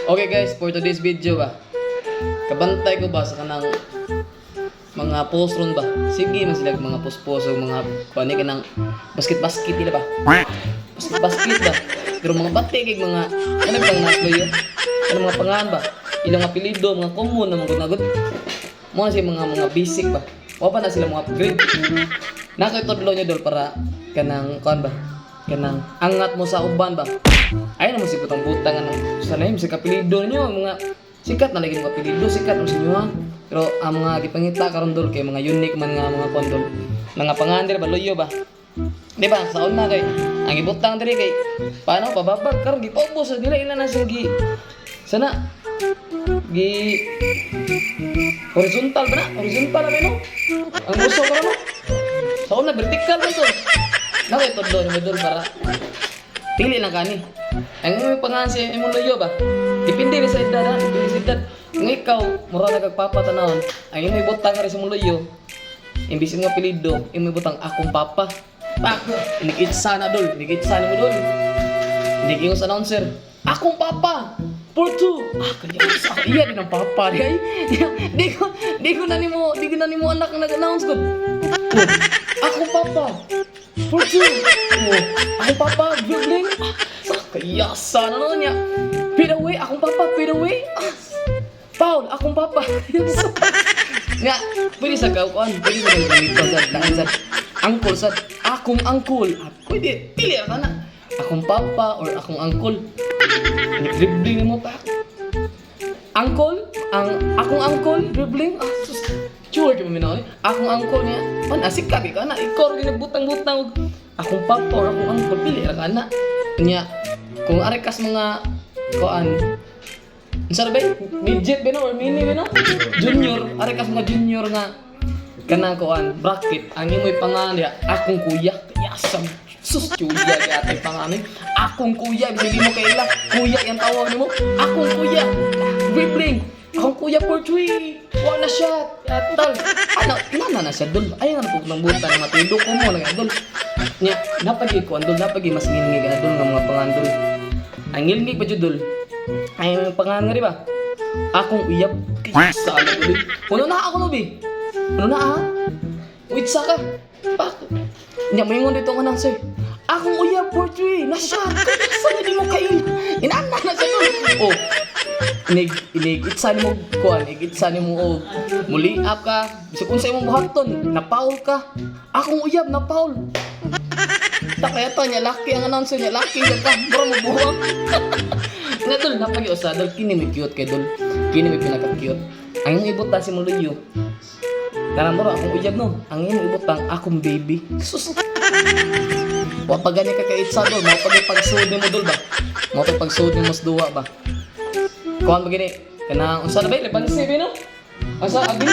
Okay guys, for today's video ba. Kabantay ko ba sa kanang mga post ron ba? Sige man sila mga post-post o mga kuan kanang basket-basket nila ba? Basket-basket ba? Pero mga bati kay mga ano bang nasloy? Ano mga pangalan ba? Ilang apelyido, mga common na mga gunagod. Mo na siya mga basic ba? Wa pa na sila mga upgrade. Nakaitudlo niyo dol para kanang kuan ba? Kanang angat mo sa uban ba? Ay na mo si butang butang ano sa name sa kapilido niyo mga sikat na lagi mga apelyido, sikat mo sa inyo ha. Pero ang mga gipangita karon dol kay mga unique man nga mga kuan dol. Mga pangalan diri ba, luyo ba? Di ba? Sa una kay ang ibutang diri kay paano pababag, karon gipaubos sa nila ila na siyang gi sana gi horizontal ba na? Horizontal na ba no? Ang uso karon no? Sa una vertical man to. Nako ito doon mo dol para pili lang kani. Ang imong pangalan si imong luyo ba? Depende rin sa edad ha, depende sa edad. Kung ikaw, mura na kag papa tanawon, ang imong ibutang rin sa imong luyo, imbis imong apelyido, imong ibutang "akong papa". Pak, inikitsa na dol, inikitsa na mo dol. Hindi sa announcer, "Akong papa! For two!" Ah, kaya sa iya din ang papa. Di ay, di ko na nimo anak ang nag-announce ko. Oh, "Akong papa! For two!" Oh, "Akong papa, dribbling!" Ah, sa kaya sana na niya. Fade away, "Akong papa, fade away!" Ah, foul, "Akong papa." Nga, pwede sa kaukuan, pwede sa ganito sa lain sa uncle sa "akong uncle". Ah, pwede, pili ka na. "Akong papa" or "akong uncle". Dribbling mo pa. "Uncle, ang akong uncle, dribbling." Ah, sus. Sure, di mo minaw. "Akong uncle" niya. Man, asik ka, ka na. Ikaw rin nagbutang-butang. "Akong papa" or "akong uncle". Pili ra ka na. Niya, kung ari kas mga kuan, unsa ra ba? Midget ba no or mini ba no? Junior, ari kas mga junior nga kanang kuan bracket, ang imoy pangalan diha, "Akong kuya". Yasam. Sus, kuya kay atay pangalan. "Akong kuya", bisag di mo kaila. Kuya yang tawag nimo. "Akong kuya". Dribbling. "Akong kuya for three. Wa na shot. Atal." Ano, inana na siya dol. Ay nga ng butan nga matido ko mo na dol. Nya, napagi ko dol, napagi mas ngilngig na dol nga mga pangalan dol. Ang ngilngig pa jud dol. Ay ang pangalan nga di ba? "Akong uyab". Kaya sa ano dol. Puno na ako no bi. Puno na ah. Wait sa ka. Pak. Nya moingon dito ang announcer. "Akong uyab for three. Na shot. Kaya sa di mo kail. Inana na siya dol. Oh. Inig inig itsa nimo kuan, inig itsa nimo og muli up ka. Bisag unsa imong buhaton, na-foul ka. "Akong uyab na foul." Ta kaya to niya laki ang announcer niya, laki ka bro mo buwang. Nga dol, napagi usa dol, kini may cute kay dol. Kini may pinaka cute. Ang imong ibutang si Muluyo. Tanan mo "akong uyab" no. Ang imong ibutang "akong baby". Sus. Wa pa gani ka kaitsa dol, mao pa pagsuod nimo dol ba? Mao pa pagsuod nimo sa duwa ba? Kuan ba gini? Kanang unsa na ba? Lebanse ba no? Asa agini?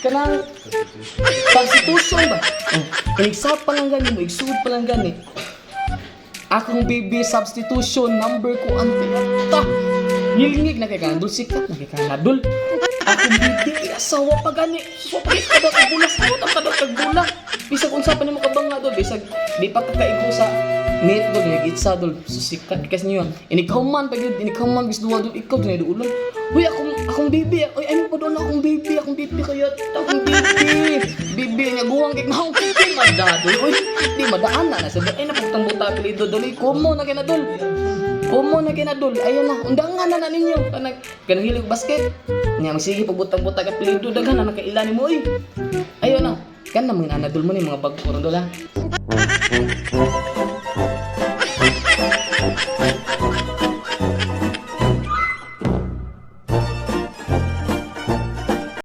Kanang substitution ba? Oh, inigsap pa lang gani mo, igsuod pa lang gani. "Akong baby substitution number ko ante." Ta. Ngilngig na kay kanang dol, sikat na kay kanang dol. "Akong baby" asawa pa gani. So pa ka daw kag bula, sa ka daw kag bula. Bisag unsa pa nimo kabanga dol, bisag di pa ka kaigo sa net dol, nagitsa dol, sikat kasi niyo. Inig man pa gyud, inig man bis duwa dol, ikaw dun duulon. "Uy, akong akong baby, uy, ay mo pa doon akong baby, akong baby kaya, akong baby. Baby niya guwang kay naong baby madadol. Uy, di madaan na na sa ay napugtang buta apelyido dol. Kumo na kay na dol. Kumo na kay na dol. Ayun na, undangan na na ninyo. Kanang kanang hilig basket. Nya magsige pagbutang-butang apelyido, daghan na nakaila nimo oy. Ayun na. Kan na mga anadol mo ni mga bag-o ron dol ha.